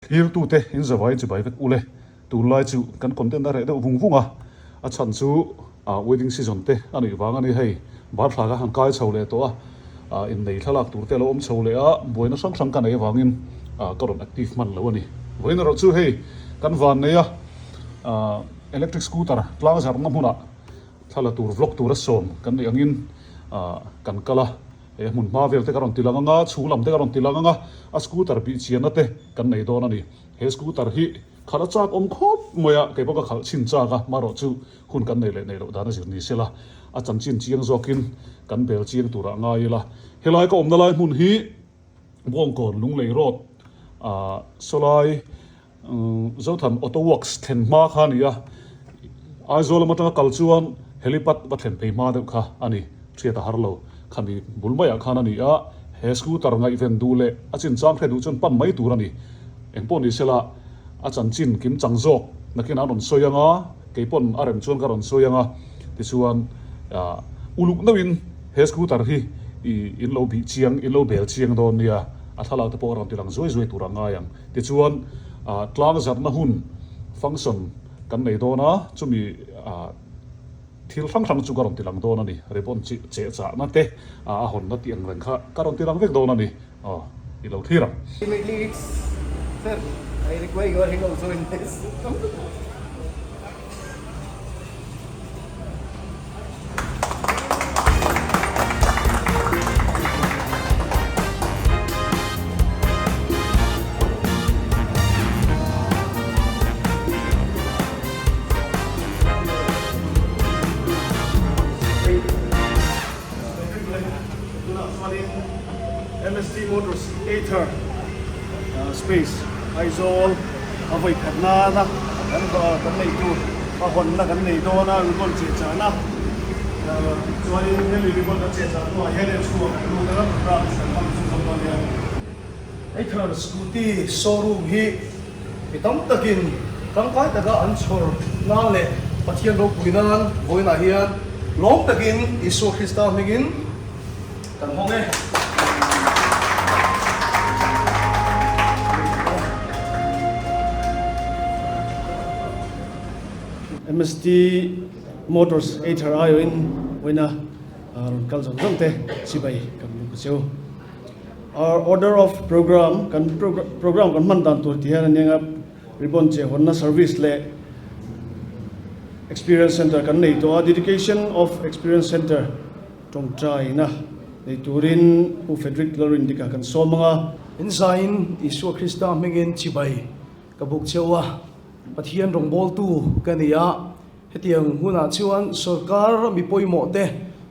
Thirtute in zavai chibai vek ule, tunlai chu kan content a reh deuh vung vung a, a chhan chu wedding season te a nih vang a ni hei, barthla ka han kai chho leh tawh a, innei thlalak tur te a lo awm chho leh a, buaina hrang hrang ka nei avangin ka rawn active hman lo a ni. Vawiin erawh chu hei kan van nei a, electric scooter tlang zarhna hmunah thla la tur vlog tur a sawm kan nih angin kan kal a. He hmun hma vel te ka rawn ti lang anga, chhung lam te ka rawn ti lang anga, a scooter bih chianna te kan nei dawn a ni. He scooter hi khalh a chak awm khawp mai a, kei pawh ka khalh chhin chak a, marawh chu hun kan nei leh nei loh dan a zir ni se la, a chanchin chiang zawkin kan bel chiang turah ngai ila. Helai ka awmna lai hmun hi Bawngkawn Lunglei Road ah sawlai Zothan Auto Works thlen hma kha a ni a, Aizawl lam atanga kal chuan helipad va thlen phei hma deuh kha a ni, hriat a har lo. Khami bul maiah khan a ni a, he scooter ngaihven duh leh a chinchang hre duh chuan pan mai tur a ni. Engpawh ni sela a chanchin kim chang zawk nakin an rawn sawi ang a, kei pawn a rem chuan ka rawn sawi ang a, tichuan uluk nauhin he scooter hi in lo bih chiang, in lo bel chiang dawn nia, a thlalak te pawh a rawn ti lang zuai zuai tur a ngai ang. Tichuan, tlang zarhna hun, function, kan nei dawn a, chumi thil hrang hrang chu ka rawn ti lang dawn a ni. Ribbon chi cheh chahna te, a hawnna tih ang reng kha ka rawn ti lang vek dawn a ni. Aw, i lo thlir ang. Ultimately it's sir, I require your help also in this. MST Motors Ather Space Aizawl a vawi khat nana kan kan nei tur a hawnna kan nei dawn a ribbon cheh chahna chuanin hemi ribbon kan cheh chah hnuah hian heng chhungah kan lut anga program kan hmang chhunzawm dawn nia. Ather Scooty Showroom hi mi tam takin tangkai taka an chhawr nan leh Pathian ropui nan vawiinah hian lawm takin Isua Krista hmingin Kan hawng e. MST Motors Ather aiawhin vawiina rawn kal zawng zawng te chibai kan buk a cheu. Our order of program kan program kan hman dan tur tih hian a nia ribbon che hawnna service leh experience center kan nei tawh a, dedication of experience center Tawngtaina nei turin Pu Frederick Lalrindika kan sawm ang a. In zaiin Isua Krista hmingin chibai ka buk cheu a, Pathian rawngbawltu ka ni a, hetiang hunah chuan sorkar mi pawimawh te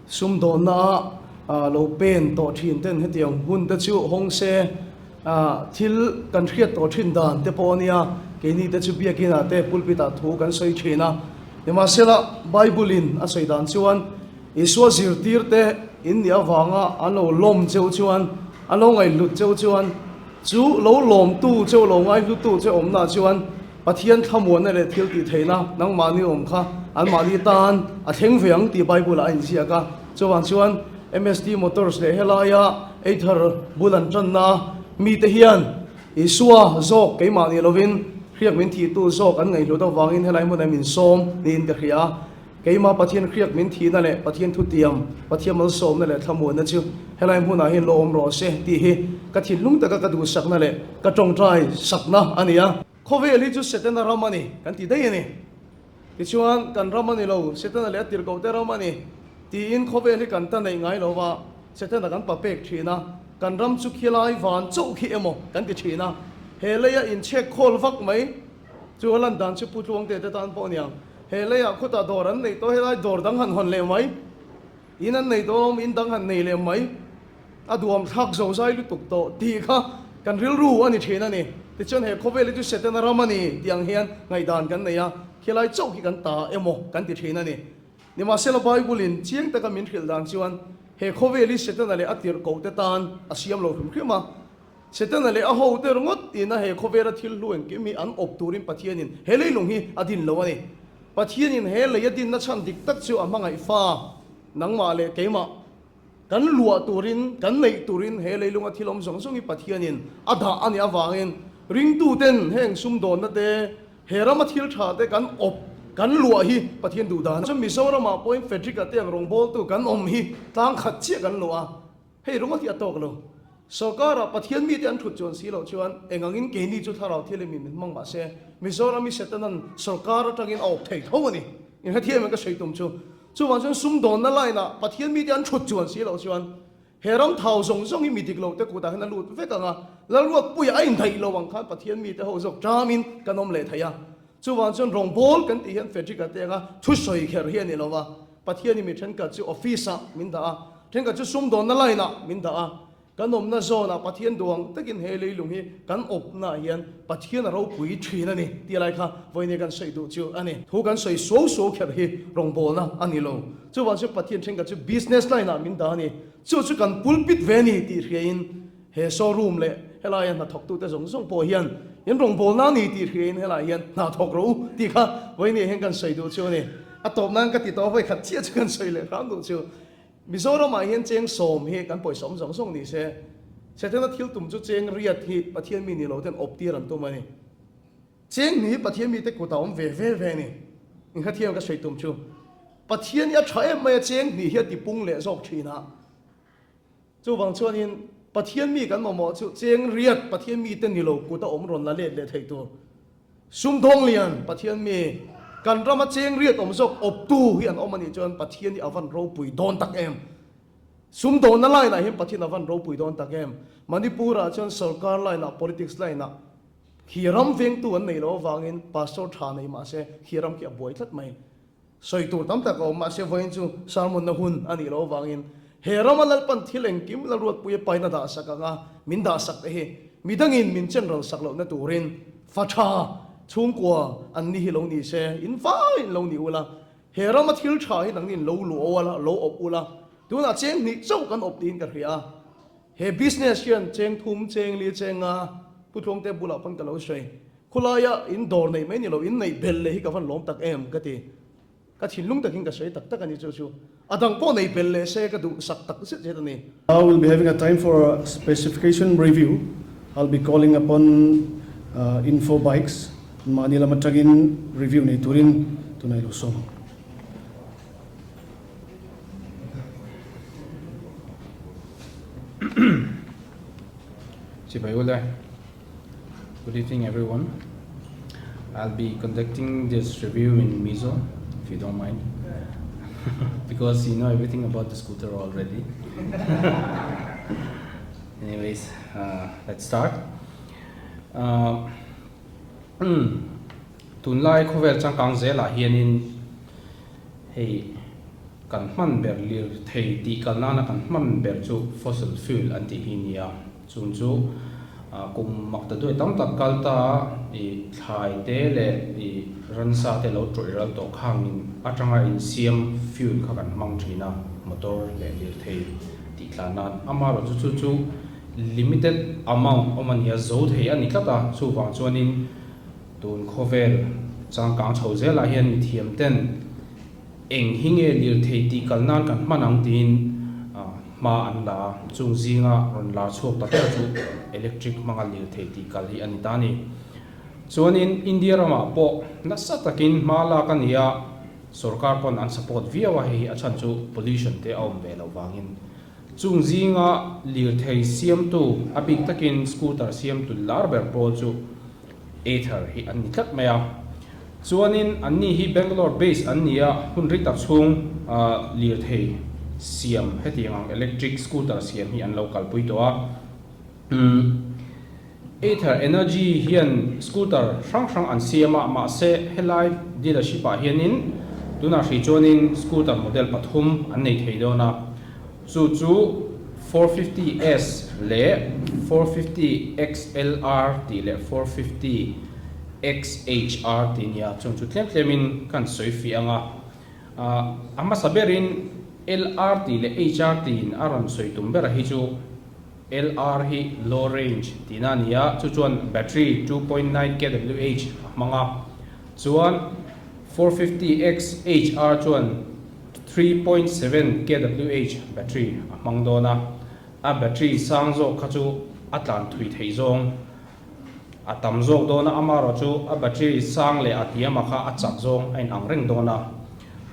sumdawnna ah lo pen tawh thin ten hetiang hun te chu hawng se, thil kan hriat tawh thin dan te pawh a nia, keini te chu biakin ah te pulpit ah thu kan sawi thin a, nimahsela Bible in a sawi dan chuan Isua zirtirte in nih avanga an lo lawm cheu chuan, an lo ngaihhlut cheu chuan, chu lo lawmtu cheu, lo ngaihhluttu che awmna chuan Pathian thlamuanna leh thil tih theihna nangmahni awm kha anmahni tan a thleng ve ang tih Bible-ah a inziak a. Chuvang chuan MST Motors leh helaia ei thar bul an tanna mite hian Isua zawk keimah ni lovin hriak min thihtu zawk an ngaihhlut avangin helai hmunah min sawm niin ka hria a. Keimah Pathian hriak min thihna leh Pathian thutiam, Pathian malsawmna leh thlamuanna chu helai hmunah hian lo awm rawh se tih hi ka thinlung taka ka duhsakna leh ka tawngtai sakna a ni a. Khawvel hi chu Setana ram a ni kan ti daih a ni. Tichuan, kan ram a ni lo, Setana leh a tirhkohte ram a ni tiin khawvel hi kan ta neih ngai lo va, Setana kan papek thin a, kan ram chu khilai van chauh khi emaw kan ti thin a, he leia inchhek khawl vak mai chu a lan dan chu Pu Tluangte te tan pawh a ni ang. He leiah khutah dawr an neih tawh, helai dawr dang han hawn leh mai, in an nei tawh alawm, in dang han nei leh mai, a duam thlak zo zai lutuk tawh tih kha kan rilru a ni thin a ni. Tichuan he khawvel hi chu Setana ram a ni tih ang hian ngaihdan kan nei a, khilai chauh hi kan ta emaw kan ti thin a ni. Nimahsela Bible in chiang taka min hrilh dan chuan he khawvel hi Setana leh a tirhkoh te tan a siam lo hrim hrim a, Setana leh a hote ringawt ina he khawvela thil hlu engkim hi an awp turin Pathianin he leilung hi a din lo a ni. Pathianin he lei a dinna chhan dik tak chu a hmangaih fa, nangmah leh keimah kan luah turin, kan neih turin he leilunga thil awm zawng zawng hi Pathianin a dah a nih avangin. Ringtuten heng sumdawnna te, he rama thil tha te kan awp, kan luah hi Pathian duh dan. Chuan Mizoramah pawhin Frederick-a te ang rawngbawltu kan awm hi tlang khat chiah kan luah a, hei ringawt hi a tawk lo. Sorkarah Pathian mite an thut chuan si loh chuan eng angin keini chu thlarau thialim in min hmang mah se, Mizoram hi Setanan sorkar atangin a awp thei tho a ni. Inhrethiam em ka sawi tum chu. Chuvang chuan sumdawnna line-ah Pathian mite an thut chuan si loh chuan He ram thau zawng zawng hi mi dik lo te kutah hian a lut vek ang a, Lalruatpuia a indaih lo ang khan Pathian mite ho zawk ṭamin kan awm leh thei a. Chuvang chuan rawngbâwl kan tih hian Frederick-a te anga thusawi kher hi a ni lo va, Pathian hi mi ṭhenkhat chu office-ah min dah a, ṭhenkhat chu sumdawnna line-ah min dah a. Kan awmna zawnah Pathian duang takin he leilung hi kan awpnaah hian Pathian a ropui ṭhin a ni tih lai kha vawiin kan sawi duh chu a ni. Thu kan sawi suau suau kher hi rawngbâwlna a ni lo. Chuvang chu Pathian thenkhat chu business line ah min dah a ni. Chu chu kan pulpit ve a ni tih hriain he showroom leh helaia hnathawktute zawng zawng pawh hian in rawngbawlna a ni tih hriain helaiah hian hna thawk rawh u tih kha vawiin hian kan sawi duh chu a ni. A tawp nan ka ti tawh a, vawikhat chiah chu kan sawi leh hram duh chu. Mizoramah hian cheng sawm hi kan pawisa awm zawng zawng ni se, Setana thil tum chu cheng riat hi Pathian mi ni lo ten awp tir an tum a ni. Cheng hnih hi Pathian mite kutah awm ve ve ve a ni. Inhrethiam ka sawi tum chu. Pathian hi a tha em mai a, cheng hnih hi a tipung leh zawk thin a. Chuvang chuanin Pathian mi kan mamawh chu cheng riat Pathian mite ni lo kuta awm rawn la let leh thei tur. Sumdawng lian Pathian mi kan rama cheng riat awm zawk awptu hi an awm a nih chuan Pathian hi a van ropui dawn tak em. Sumdawnna line ah hian Pathian a van ropui dawn tak em. Manipur ah chuan sorkar line ah politics line ah Khi ram vengtu an neih loh avangin Pastor tha nei mah se khi ram khi a buai tlat mai. Sawi tur tam tak a awm mah se vawiin chu sermon na hun a nih loh avangin he rama Lalpan thil engkim Lalruatpuia paina dah sak anga min dah sak te hi midangin min chenral sak lohna turin fa tha chhungkua an ni hi lo ni se in vaiin lo ni ula he rama thil tha hi nangnin lo luh ula lo awp ula tunah cheng hnih chauh kan awp tiin ka hria a. He business hian cheng thum, cheng li, cheng nga Pu Tluangte bulah pawn ka lo sawi. Khulaia in dawr neih mai ni lo, in neih bel leh hi ka van lawm tak em ka ti. Ka thinlung takin ka sawi tak tak a ni chu chu. A dang pawh nei bel leh se ka duh sak tak zet zet a ni. Now we'll be having a time for a specification review. I'll be calling upon Info Bikes mahni lam atangin review nei turin tunah i lo sawm ang. Good evening everyone. I'll be conducting this review in Mizo, if you don't mind, because you know everything about the scooter already. Anyways, uh, let's start. Uh, Tunlai khawvel changkang zelah hianin hei kan hman ber lirthei tih kal nana kan hman ber chu fossil fuel an tih hi nia. Chung chu kum makta duai tam tak kal ta i thlai te leh i ransa te lo tawih ral tawh khangin atanga insiam fuel kha kan hmang thin a, motor leh lirthei tih tlan nan. Amaherawhchu chu chu limited amount awm a nia, zo thei a ni tlat a, chuvang chuanin Tun khawvel changkang chho zelah hian mithiam ten eng hi nge lirthei tih kal nan kan hman ang tiin hma an la a, chung zinga rawn lar chhuak ta ber chu electric hmanga lirthei tih kal hi a ni ta a ni. Chuanin India ramah pawh nasa takin hma lak a ni a, sorkar pawn an support viau a, hei hi a chhan chu pollution te a awm ve loh vangin. Chung zinga lirthei siamtu a bik takin scooter siamtu lar ber pawl chu Ather hi an ni tlat mai a. Chuanin anni hi Bangalore base an ni a, hun ri tak chhung lirthei siam hetiang ang electric scooter siam hi an lo kalpui tawh a. Ather Energy hian scooter hrang hrang an siam a, mahse helai dealership ah hianin tunah hrih chuanin scooter model pathum an nei thei dawn a. Chu chu 450S leh 450XLR tih leh 450XHR tih nia, chung chu tlem tlemin kan sawi fih ang a. A hmasa berin LR tih leh HR tiin a rawn sawi tum ber a hi chu LR hi low range tihna a ni a, chu chuan battery 2.9 kWh a hmang a, chuan 450XHR chuan 3.7 kWh battery a hmang dawn a, a battery sang zawk kha chu a tlan thui theih zawng a tam zawk dawn a, amaherawhchu a battery sang leh a hniamah kha a chak zawng a inang reng dawn a.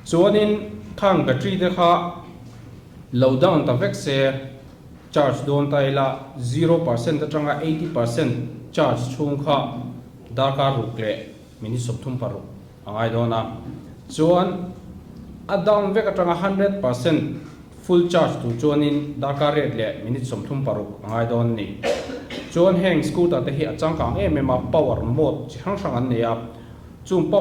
Chuanin khang battery te kha lo down ta vek se, charge dawn ta ila 0% atanga 80% charge chhung kha darkar ruk leh minute 36 a ngai dawn a. Chuan a down vek atanga 100% full charge tur chuanin darkar riat leh minute 36 a ngai dawn a ni. Chuan heng scooter te hi a changkang em em a, power mode chi hrang hrang an nei a. Chung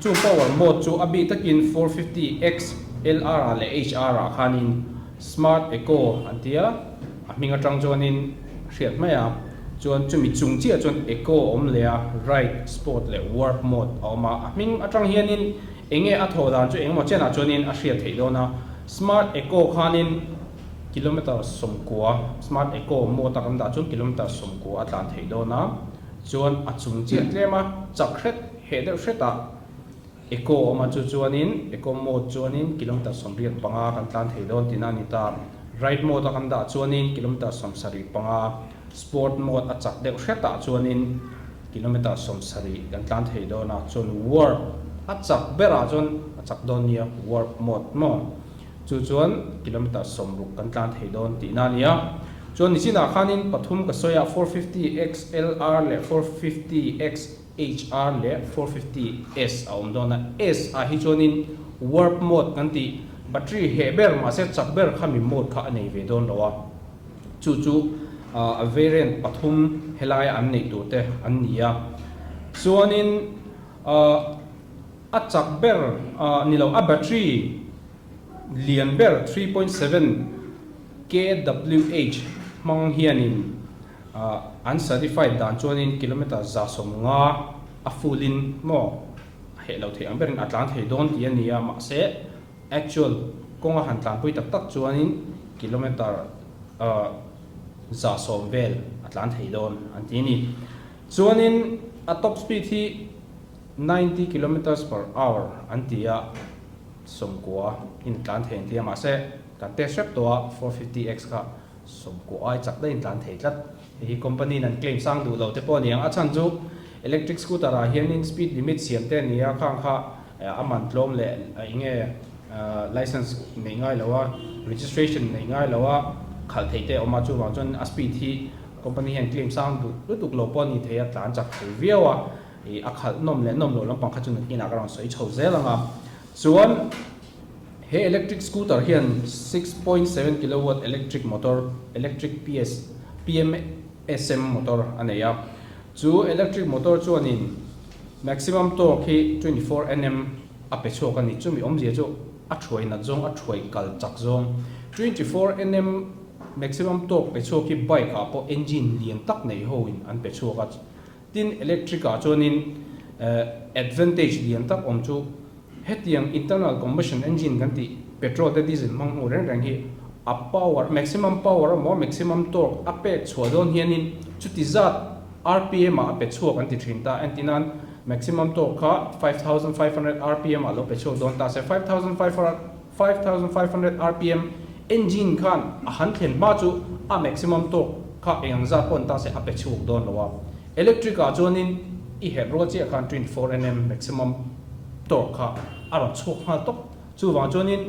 chung power mode chu a bik takin 450 X LR ah leh HR ah khanin Smart Eco an ti a, a hming atang chuanin a hriat mai a. Chuan chumi chung chiah chuan Eco a awm leh a, Ride, Sport leh Work mode a awm a. A hming atang hianin eng nge a thawh dan chu engemaw chenah chuanin a hriat theih dawn a. Smart Eco khanin kilometer 90, Smart Eco mode a kan dah chuan kilometer 90 a tlan theih dawn a. Chuan a chung chiah tlem a, chak hret, heh deuh hretah Eco a awm a, chu chuanin Eco mode chuanin kilometer 85 kan tlan thei dawn tihna a ni ta. Ride mode a kan dah chuanin kilometer 75, Sport mode a chak deuh hretah chuanin kilometer 70 kan tlan thei dawn a, chuan Warp a chak berah chuan a chak dawn nia, Warp mode maw? Chu chuan kilometer 60 kan tlan thei dawn tihna a ni a. Chuan nichinah khanin pathum ka sawi a, 450 XLR leh 450 XHR leh 450 S a awm dawn a. S ah hi chuanin warp mode kan tih, battery heh ber mahse chak ber khami mode kha a nei ve dawn lo a. Chu chu a variant pathum helaia an neih tur te an ni a. Chuanin a chak ber ni lo, a battery lian ber 3.7 kWh hmang hianin an certified dan chuanin kilometer 150 a full in maw a heh lo thei ang berin a tlan thei dawn tih a ni a, mahse actual kawnga han tlanpui tak tak chuanin kilometer 110 vel a tlan thei dawn an ti a ni. Chuanin a top speed hi 90 kilometers per hour an ti a. 90 in tlan thei an ti a, mahse kan test hrep tawh a, 450X kha 90 ai chak daih in tlan thei tlat. Hei hi company in an claim sang duh lo te pawh a ni ang. A chhan chu electric scooter ah hianin speed limit siam te a ni a, khang kha a man tlawm leh eng nge license neih ngai lo a, registration neih ngai lo a khalh theih te a awm a, chuvang chuan a speed hi company hian claim sang duh lutuk lo pawh a ni thei a, tlan chak thei viau a. Ih a khalh nawm leh nawm loh lampang kha chu nakinah ka rawn sawi chho zel ang a. Chuan he electric scooter hian 6.7 kilowatt electric motor, electric PS, PMSM motor a nei a. Chu electric motor chuanin maximum torque hi 24 Nm a pe chhuak a ni. Chumi awmzia chu a thuai nat zawng, a thuai kal chak zawng. 24 Nm maximum torque pe chhuak hi bike ah pawh engine lian tak nei ho in an pe chhuak a. Tin, electric ah chuanin advantage lian tak awm chu hetiang internal combustion engine kan tih petrol te diesel hmang hnu reng reng hi a power, maximum power emaw maximum torque a pek chhuah dawn hianin chuti zat rpm ah a pe chhuak an ti thin ta. Entinan maximum torque kha 5500 rpm ah lo pe chhuak dawn ta se 5500 rpm engine khan a han thlen hma chu a maximum torque kha eng ang zat pawh an ta se a pe chhuak dawn lo a. Electric ah chuanin i herh rual chiah khan 24 Nm maximum torque kha a rawn chhuak nghal tawp. Chuvang chuanin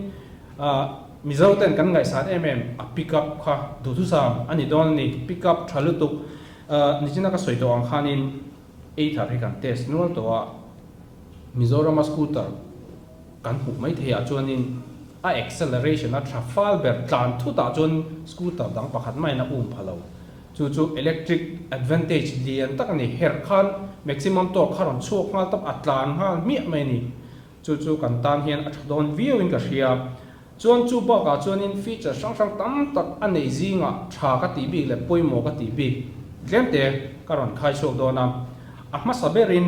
Mizo ten kan ngaihsan em em a pick up kha duhthusam a ni dawn a ni. Pick up tha lutuk nichina ka sawi tawh ang khanin Ather hi kan test nual tawh a, Mizorama scooter Kan hmuh mai thei ah chuanin a acceleration a tha fal ber tlan thut ah chuan scooter dang pakhat maiin a um pha lo. Chu chu electric advantage lian tak a ni. Herh khan maximum torque kha rawn chhuak nghal tawp a tlan nghal hmiah mai a ni. Chu chu kan tan hian a tha dawn viau in ka hria. Chuan chu bakah chuanin feature hrang hrang tam tak a neih zingah tha ka tih bik leh pawimawh ka tih bik tlemte ka rawn khai chhuak dawn a. A hmasa berin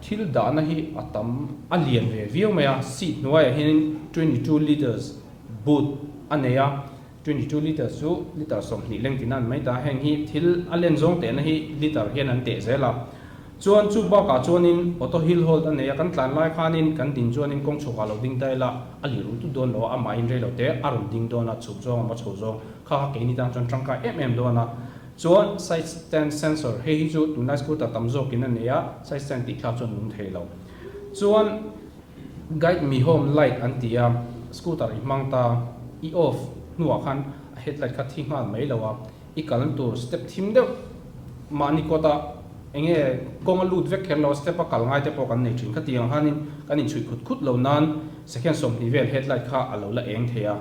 thil dahna hi a tam a lian ve viau mai a, seat hnuaiah hianin 22 litres boot a nei a, 22 litres chu litre 20 leng tina an mai ta, heng hi thil a len zawng tehna hi litre hian an teh zel a. Chuan chu bakah chuanin auto hill hold a nei a, kan tlan lai khanin kan din chuanin kawng chhukah lo ding ta ila a lir ru tut dawn lo a, amahin rei lo te a rawn ding dawn a, chhuk zawng a maw chho zawng kha kha keini tan chuan tangkai em em dawn a. Chuan side stand sensor, hei hi chu tunlai scooter tam zawkin a nei a, side stand tih thlak chuan nung thei lo. Chuan guide me home light an ti a, scooter i hmang ta, i off hnuah khan a headlight kha thi nghal mai lo a, i kalna tur step thim deuh mahni kawtah eng nge kawng a lut vek kher lo a, step a kal ngai te pawh kan nei thin. Khatiang ang khanin kan inchhuih khut khut lo nan second 20 vel headlight kha a lo la eng thei a.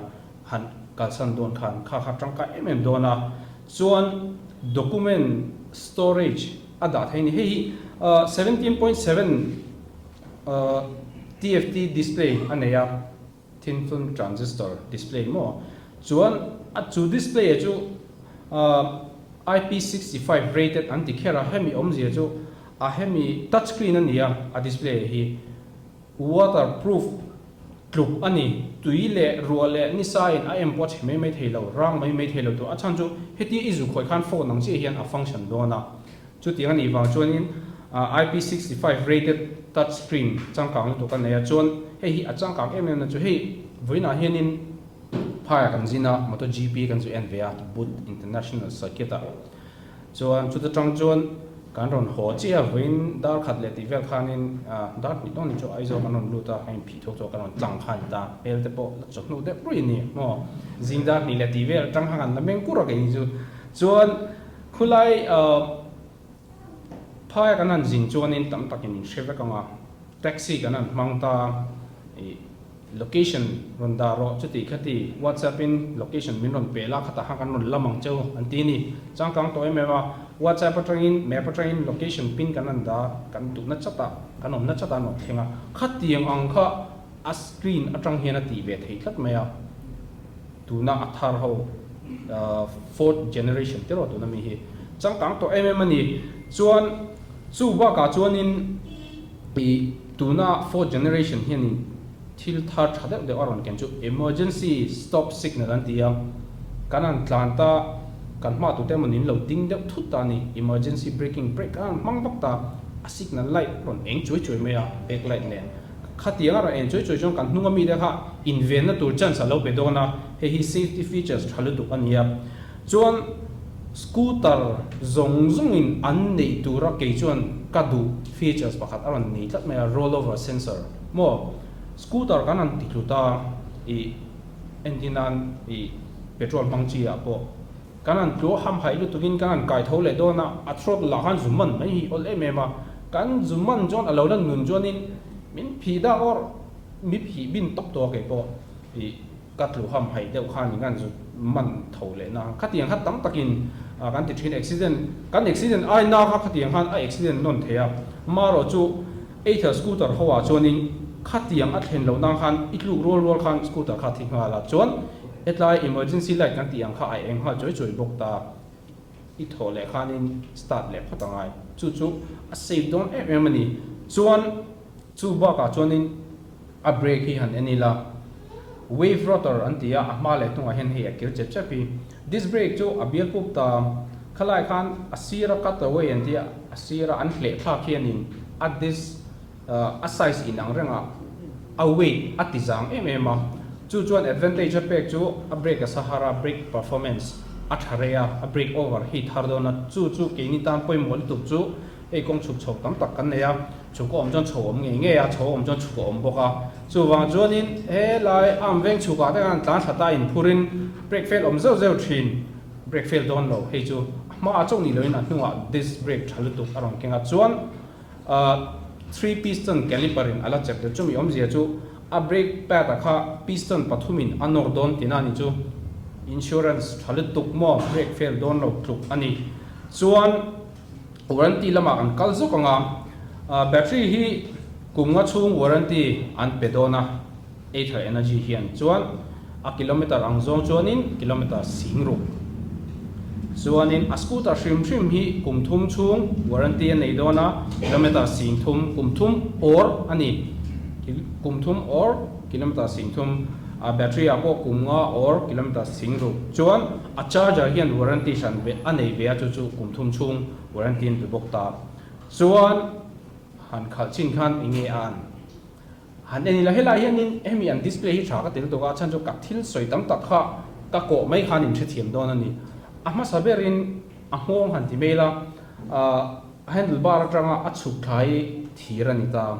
Han kalsan dawn khan kha kha tangkai em em dawn a, chuan document storage a dah thei a ni. Hei hi 17.7 TFT display a nei a, thin film transistor display maw, chuan a chu display ah chu IP65 rated an ti kher a, hemi awmzia chu a hemi touch screen a ni a, a display hi. Waterproof tluk a ni. Tui leh ruah leh nisa in a em pawh a chhe mai mai thei lo, rang mai mai thei lo tur. A chhan chu hetia i zu khawih khan phone ang chiah hian a function dawn a. Chutiang a nih vang chuanin IP65 rated touch screen changkang lutuk a nei a. Chuan hei hi a changkang em em na chu hei vawiinah hianin phaiah kan zin a, MotoGP kan zu en ve a, Buddh International Circuit ah. Chuan chuta tang chuan kan rawn haw chiah a, vawiin dar khat leh tih vel khanin dar hnih dawn ni chu Aizawl kan rawn lut a, a inphih thuak thuak kan rawn tlang kha a ni ta, hmel te pawh la chawhnu deuh ruih a ni maw, zing dar hnih leh tih vel atang khan kan la meng kur a kei ni chu. Chuan khulai phaia kan han zin chuanin tam takin min hre vek ang a, taxi kan han hmang ta ih. Location rawn dah rawh chuti khati WhatsApp in location min rawn pe la khatah khan kan rawn lam ang cheu an ti a ni. Changkang tawh em em a, WhatsApp atangin map atangin location pin kan rawn dah kan duhna chatah kan awmna chatah an rawn thleng a, khatiang ang kha a screen atang hian a tih ve thei tlat mai a, tuna a thar ho fourth generation te rawh tuna mi hi changkang tawh em em a ni. Chuan chu bakah chuanin ih. Tuna fourth generation hianin thil thar tha deuh deuh a rawn ken chu emergency stop signal an ti a, kan han tlan ta, kan hma tute emaw nin lo ding deuh thut ta a ni, emergency braking brake a han hmang vak ta, a signal light rawn eng chuai chuai mai a, back light nen khatiang a rawn eng chuai chuai chuan kan hnunga mite kha invenna tur chance a lo pe dawn a, hei hi safety features tha lutuk a ni a. Chuan scooter zawng zawngin an neih tura kei chuan ka duh features pakhat a rawn nei tlat mai a, roll over sensor maw? Scooter kan han ti tlut a, ih entir nan ih petrol hmang chi ah pawh kan han tluah ham haih lutukin kan han kai tho leh dawn a, a throttle ah khan zu man mai hi awl em em a, kan zu man chuan a lo la nun chuanin min phih dak awrh, mi phih bin tawp tawh a kei pawh ih. Ka tlu ham haih deuh khan in kan zut man tho leh na. Khatiang kha tam takin kan ti thin accident, kan accident ai na kha khatiang khan a accident nawn thei a. Marawh chu Ather scooter ho ah chuanin khatiang a thlen loh nan khan i tluk rual rual khan scooter kha a thi nghal a. Chuan hetlai emergency light kan tih ang kha a eng nghal chawi chawi bawk ta. I thawh leh khanin start leh phawt a ngai. Chu chu a safe dawn em em a ni. Chuan chu bakah chuanin A brake hi han en ila, wave rotor an ti a, a hma leh hnungah hian hei a kir chep chep hi. Disc brake chu a bial pup ta, khalai khan a sira cut away an ti a, a sira an hleh thlak hianin a disc a size inang rengah a weight a ti zang em em a. Chu chuan advantage a pek chu a brake a sahara brake performance a tha rei a, a brake over heat har dawn a, chu chu keini tan pawimawh lutuk chu hei kawng chhuk chho tam tak kan nei a. Chhuk a awm chuan chho awm ngei ngei a, chho a awm chuan chhuk a awm bawk a. Chuvang chuanin helai arm veng chhukah te khan tlan thla ta inphurin brake fail awm zeuh zeuh thin. Brake fail dawn lo, hei chu a hmaah chauh ni loin a hnungah disc brake tha lutuk a rawn keng a. Chuan three piston caliper in a la chep deuh. Chumi awmzia chu a brake pad ah kha piston pathumin a nawr dawn tihna a ni chu. Insurance tha lutuk maw brake fail dawn lo tluk a ni. Chuan. Warranty lamah kan kal zawk ang a, battery hi kum nga chhung warranty an pe dawn a, Ather Energy hian chuan a kilometer ang zawng chuanin kilometer sing ruk. Chuanin a scooter hrim hrim hi kum thum chhung warranty a nei dawn a, kilometer sing thum kum thum awr a ni, kum thum awr kilometer sing thum, a battery ah pawh kum nga awr kilometer sing ruk chuan A charger hian warranty hran ve a nei ve a chu chu kum thum chhung warranty an pe bawk ta. Chuan han khalh chin khan eng nge a an han en ila helai hianin hemi an display hi tha ka tel tawk a, a chhan chu ka thil sawi tam tak kha ka kawh mai khan in hrethiam dawn a ni. A hmasa berin a nghawng han ti mai ila, a handle bar atanga a chhuk thla hi thir a ni ta.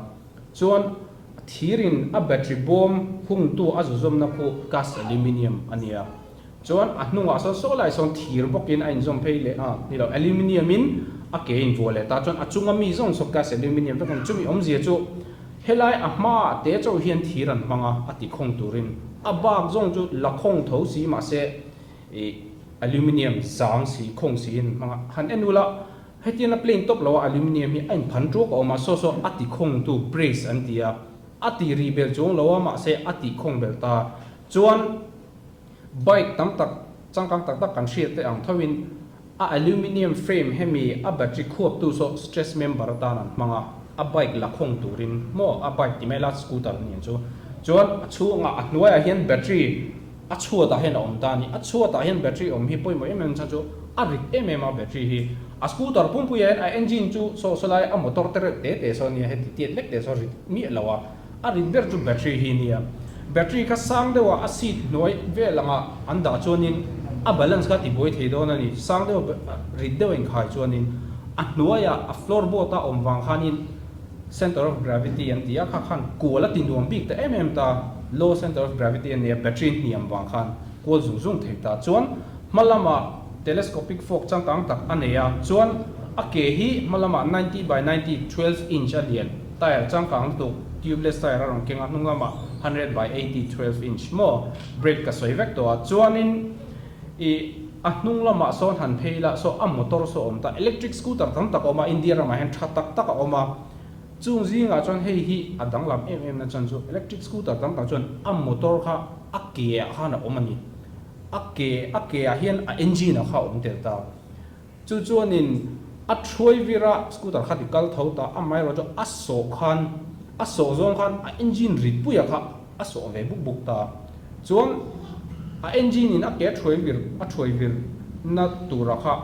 Chuan thirin a battery bawm hungtu a zuzawmna khu cast aluminium a nia. Chuan a hnungah sawn saw lai sawn thir bawkin a inzawm phei leh a, ni lo aluminium in a ke a invuah leh ta. Chuan a chunga mi zawng saw cast aluminium vek a ni. Chumi awmzia chu helai a hmaah te chauh hian thir an hmang a, a ti khawng turin. A bak zawng chu la khawng tho si mahse ih aluminium zang si khawng siin an hmang a. Han en ula hetiang a plain tawp lo a aluminium hi a inphan tuak a awm a, saw saw a ti khawngtu brace an ti a, a ti ri bel chuang lo a mahse a ti khawng bel ta. Chuan. Bike tam tak changkang tak tak kan hriat te ang thoin a aluminium frame hemi a battery khuaptu saw stress member atan an hmang a, a bike la khawng turin maw a bike ti mai la scooter a ni ang chu. Chuan a chhungah a hnuaiah hian battery a chhuatah hian a awm ta a ni. A chhuatah hian battery awm hi pawimawh em em chhan chu a rit em em a battery hi. A scooter pumpuiah hian a engine chu saw saw lai a motor te reuh te te saw a nia heti tiat lek te saw rit miah lo a. A rit ber chu battery hi nia. Battery kha sang deuha a seat hnuai vel anga an dah chuanin a balance kha a tibuai thei dawn a ni. Sang deuha rit deuha inkhai chuanin a hnuaia a floor board a awm vang khanin center of gravity an ti a, kha khan kual a ti nuam bik ta em em ta. Low center of gravity a nia, battery hniam vang khan kual zung zung thei ta. Chuan hma lamah telescopic fork changkang tak a nei a, chuan a ke hi hma lamah 90 by 90, 12 inch a lian. Tyre changkang lutuk tubeless tyre a rawn keng a, hnung lamah 100 by 80 12 inch maw brake ka sawi vek tawh a, chuanin ih a hnung lamah sawn han phei ila saw a motor saw a awm ta, electric scooter tam tak a awm a, India ramah hian tha tak tak a awm a, chung zingah chuan hei hi a danglam em em na chuan chu electric scooter tam tak chuan a motor kha a ke ah khan a awm a ni, a ke a ke ah hian a engine ah kha a awm tel ta. Chu chuanin a thuai vir a, scooter kha ti kal tho ta, amaherawh chu a sawh khan, a sawh zawng khan a engine rit puia kha a sawh ve buk buk ta. Chuan a engine in a ke a thuai vir, a thuai vir na tura kha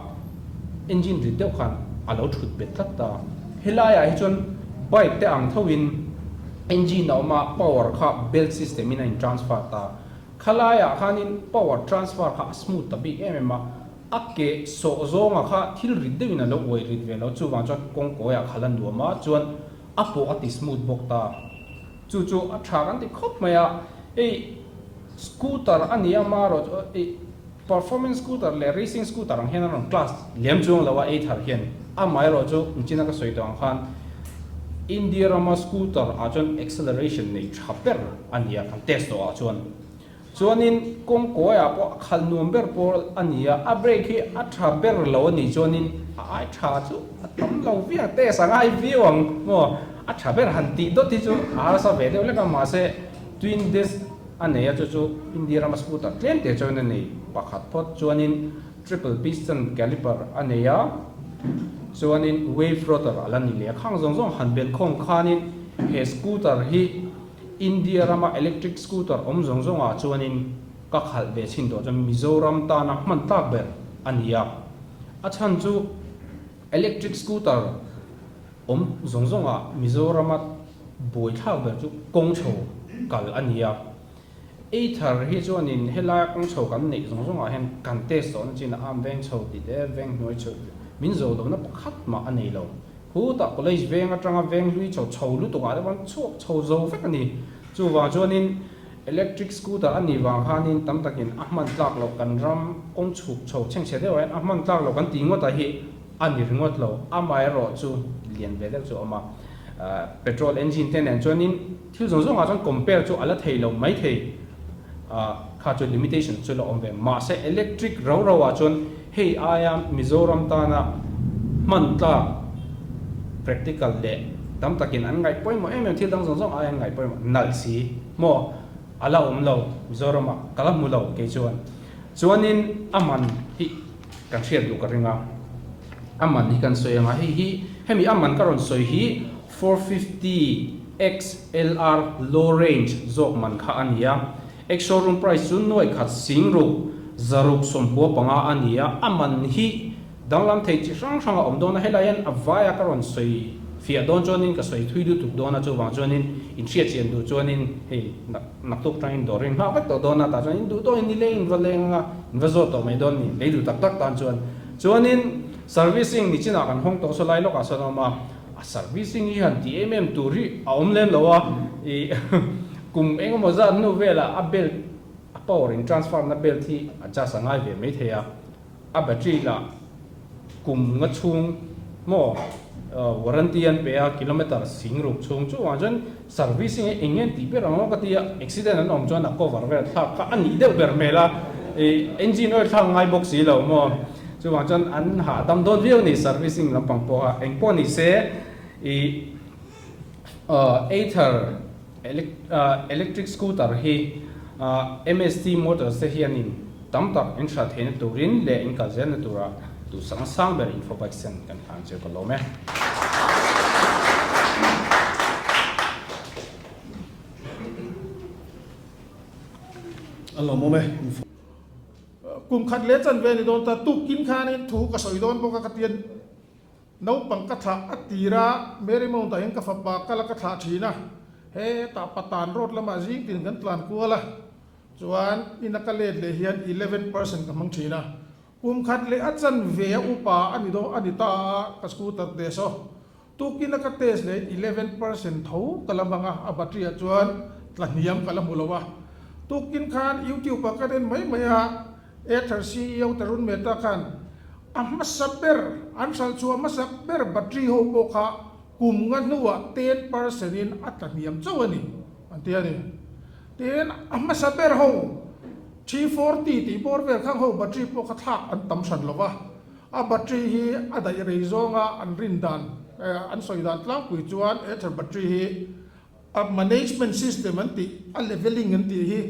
engine rit deuh khan a lo thut bet tlat ta. Helaiah hi chuan bike te ang thoin engine a awm a, power kha belt system in a in transfer ta. Khalaiah khanin power transfer kha a smooth ta bik em em a. A ke sawh zawnga kha thil rit deuhin a lo uai rit ve lo, chuvang chuan kawngkawiah kha la nuam a, chuan a pawh a ti smooth bawk ta. Chu chu a tha kan ti khawp mai a, hei scooter a ni a marawh chu hei performance scooter leh racing scooter ang hian a rawn class lem chuang lo a ei thar hian amaherawh chu inchina ka sawi tawh ang khan India rama scooter ah chuan acceleration nei tha ber a ni a kan test tawh ah chuan. Chuanin kawngkawiah pawh a khalh nuam ber pawl a ni a, a brake hi a tha ber lo a nih chuanin a ai tha chu a tam lo viau ang, test a ngai viau ang maw, a tha ber han tih dawt hi chu a harsa ve deuh hlek a, mahse twin disc a nei a chu chu India rama scooter tlem te chuan a nei pakhat phawt, chuanin triple piston caliper a nei a, chuanin wave rotor a la ni leh a, khang zawng zawng han belhkhawm khanin he scooter hi. India rama electric scooter awm zawng zawngah chuanin ka khalh ve chhin tawh chuan Mizoram tana hman tlak ber a ni a. A chhan chu electric scooter awm zawng zawngah Mizorama buai thlak ber chu kawng chho kal a ni a. Ather hi chuanin helaia kawng chho kan neih zawng zawngah hian kan test tawhna chin a am veng chho tih te veng hnuai chho min zo lohna pakhat mah a nei lo. Khutah college veng atanga veng hlui chho chho lutuk ah te pawh an chhuak chho zo vek a ni. Chuvang chuanin electric scooter a nih vang khanin tam takin a hman tlak loh kan ram kawng chhuk chho chhengchhe deuh ah hian a hman tlak loh kan tih ngawt ah hi a ni ringawt lo. Amaherawh chu lian ve deuh chu a awm a, petrol engine te nen chuanin thil zawng zawng ah chuan compare chu a la thei lo mai thei kha chu limitation chu la awm ve. Mahse electric rau rau ah chuan Hei aia Mizoram tana hman tlak practical leh tam takin an ngaih pawimawh em em thil dang zawng zawng aia an ngaih pawimawh nalh si maw a la awm lo Mizoramah ka la hmu lo kei chuan. Chuanin a man hi kan hriat duh ka ring a, a man hi kan sawi ang a, hei hi hemi a man ka rawn sawi hi 450 XLR low range zawk man kha a ni a. Ex-showroom price chu nuai khat sing ruk 695 a ni a, a man hi danglam thei chi hrang hrang a awm dawn a, helai hian a vaia ka rawn sawi fiah dawn chuanin ka sawi thui lutuk dawn a, chuvang chuanin in hriat chian duh chuanin hei naktuk tangin dawr in nghak vek tawh dawn a, tah chuan in duh tawhin ni leng in va leng anga in va zawt tawh mai dawn ni, lei duh tak tak tan chuan. Chuanin servicing nichinah kan hawng tawh saw lai lawkah sawn a awm a, a servicing hi han ti em em tur hi a awm lem lo a, ih kum eng emaw zat hnu velah a belt a power in transfer na belt hi adjust a ngai ve mai thei a, a battery lah kum nga chhung maw warranty an pe a, kilometer sing ruk chhung chuvang chuan servicing hi eng nge tih ber ang aw ka ti a, accident an awm chuan a cover vel thlak kha a nih deuh ber hmel a, ih engine oil thlak ngai bawk si lo maw, chuvang chuan an hahdam dawn viau a ni servicing lampang pawh a, eng pawh ni se ih Ather electric scooter hi MST Motors te hianin tam tak in hral theihna turin leh in kal zelna tura duhsakna sang ber info bike sen kan hlan chu ka lawm e. A lawmawm e. Kum khat leh chanve a ni dawn ta, tukin khanin thu ka sawi dawn bawk a ka ti a ni. Naupang ka thlah a tir a, Mary Mount ah hian ka fapa kal a ka thlah thin a, hetah Patan road lamah zing tin kan tlan kual a, chuan ina ka let leh hian 11% ka hmang thin a, kum khat leh a chanve a upa a ni dawn a ni ta a, ka scooter test aw, tukin a ka test leh 11% tho ka la hmang a, a battery ah chuan tla hniam ka la hmu lo a, tukin khan YouTube ah ka en mai mai a, Ather CEO Tarun Mehta khan a hmasa ber, an hralh chhuah hmasa ber battery ho pawh kha kum nga hnuah 10% in a tla hniam chauh a ni, an ti a ni. Tin, a hmasa ber ho 340 tih bawr vel khang ho battery pawh kha thlak an tam hran lo va, a battery hi a daih rei zawnga an rin dan, an sawi dan tlangpui chuan Ather battery hi A management system an tih, a leveling an tih hi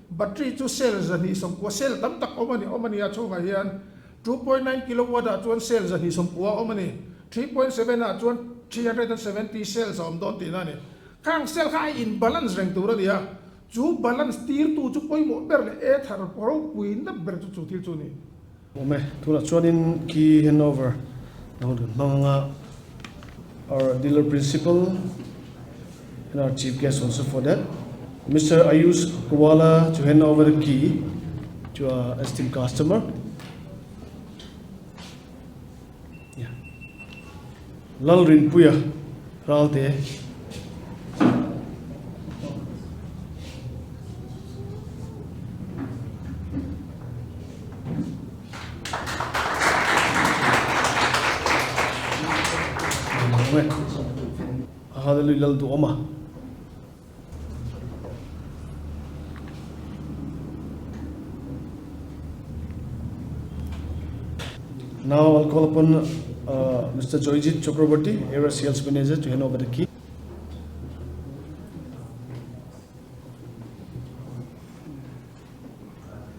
battery chu cell 290, cell tam tak awm a ni, awm a ni a chhungah hian 2.9 kilowatt ah chuan cell 290 a awm a ni, 3.7 ah chuan 370 cells a awm dawn tihna a ni. Khang cell kha a in balance reng tur a ni a, chu balance tirtu chu pawimawh ber leh ether ropui na ber chu chu thil chu a ni. Awm e, tunah chuanin key handover na hun kan hmang anga our dealer principal and our chief guest also for that Mister Ayush Kowala to hand over the key to our esteemed customer. Yeah. Lalrinpuia Ralte. Hallelujah Lalduhawma. Now I'll call upon Mr. Joyjit Chakraborty, Area Sales Manager, to hand over the key.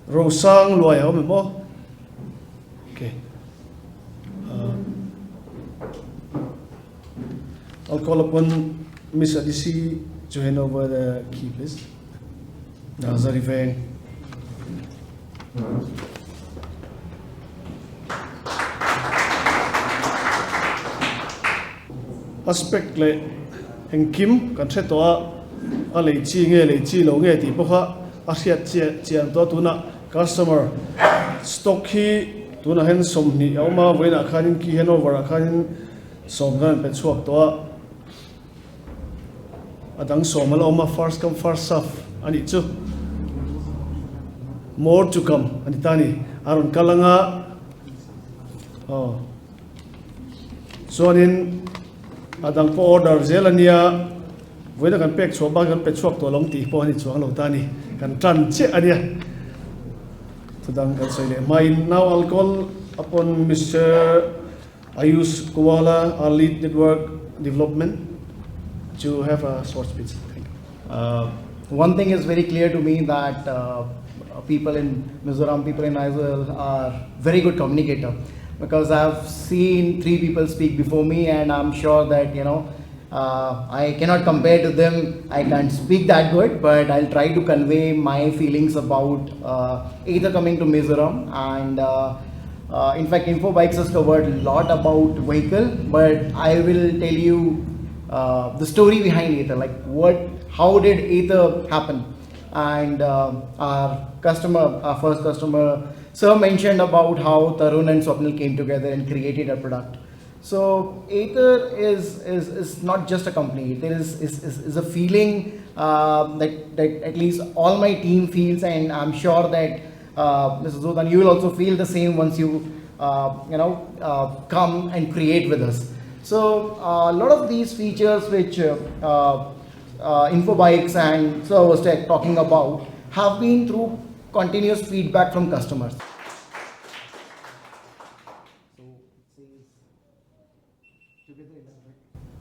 Rosang Luai a awm em aw? Okay. I'll call upon Miss Adisi to hand over the key, please. Nazari Veng. Aspect leh engkim kan hre tawh a, a lei chi nge lei chi lo nge tih pawh kha a hriat chian tawh a, tunah customer stock hi tunah hian 20 a awm a, vawiinah khanin key handover ah khanin 10 kan rawn pe chhuak tawh a, a dang 10 a la awm a, first come first serve a nih chu more to come a ni ta a ni, a rawn kal ang a, aw. Chuanin a dang pawh order zel a nia, vawiina kan pek chhuah bak kan pe chhuak tawh lo ang tih pawh a ni chuang lo ta a ni, kan tan chiah a nia. Chudang kan sawi leh hmain now I'll call upon Mister Ayush Kowala, our lead network development to have a short speech. Thank you. One thing is very clear to me that people in Mizoram, people in Aizawl are very good communicator, because I've seen 3 people speak before me and I'm sure that, you know, I cannot compare to them. I can't speak that good, but I'll try to convey my feelings about either coming to Mizoram. And in fact, InfoBikes has covered a lot about vehicle, but I will tell you the story behind Ather, like how did Ather happen? And our first customer, Sir mentioned about how Tarun and Swapnil came together and created a product. So Ather is not just a company. There is a feeling that at least all my team feels, and I'm sure that Mr. Zothan, you will also feel the same once you come and create with us. So a lot of these features which Infobikes and Sir was talking about have been through continuous feedback from customers.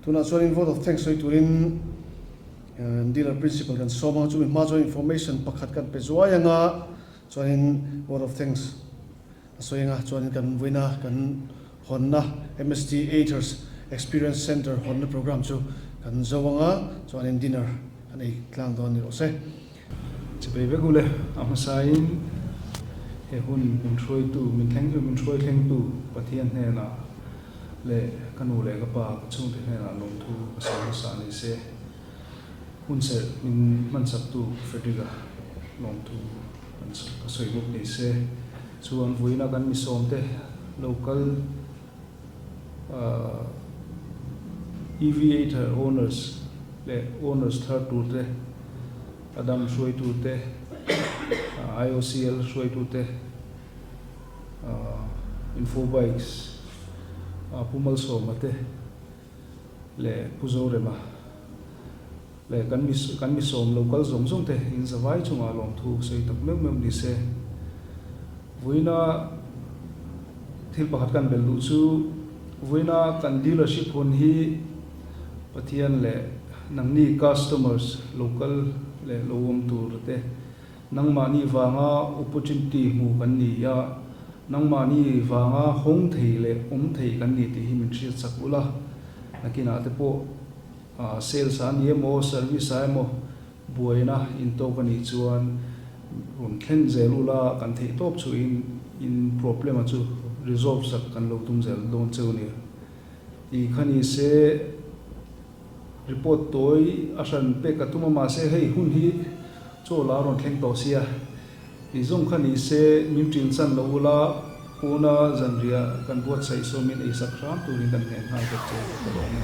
Tunah chuanin vote of thanks sawi turin dealer principal kan sawm ang, chumi hma chuan information pakhat kan pe zuai anga chuanin vote of thanks a sawi anga chuanin kan vawiina kan hawnna MST Athers Experience Centre hawnna programme chu kan zo anga chuanin dinner kan ei tlang dawn ni rawh se. Chipei vek ule, a hmasain he hun min hruaitu, min thleng min hruai thlengtu Pathian hnenah leh ka nu leh ka pa ka chhungte hnenah lawmthu ka sawi hmasa ni se, hun serh min hmansaktu Frederick-a lawmthu kan ka sawi bawk ni se. Chuan vawiina kan misawmte local EV Ather owners leh owners thar turte, Adam hruaitute, IOCL hruaitute, Infobikes Pu Malsawma te leh Pu Zorema leh kan mi kan mi sawm lo kal zawng zawng te in zavai chungah lawmthu sawi tak meuh meuh ni se. Vawiina thil pakhat kan belh duh chu vawiina kan dealership hun hi Pathian leh nangni customers lo kal leh lo awm tur te nangmahni vanga opportunity hmu kan ni a, nangmahni vanga hawng thei leh awm thei kan ni tih hi min hriat chak ula, nakinah te pawh sales ah a ni emaw service ah emaw Buaina intawk a nih chuan rawn thlen zel ula kan theih tawp chu in in problem a chu resolve sak kan lo tum zel dawn cheu nia. Tih kha ni se report tawi a hran pek a tum a mahse hei hun hi chaw la rawn thleng tawh sia tih zawng kha ni se min ṭin chan lo ula pawna zanriah kan buatsaih sawmin eisak hram turin kan ngheh nghal bawk che ka lawm e.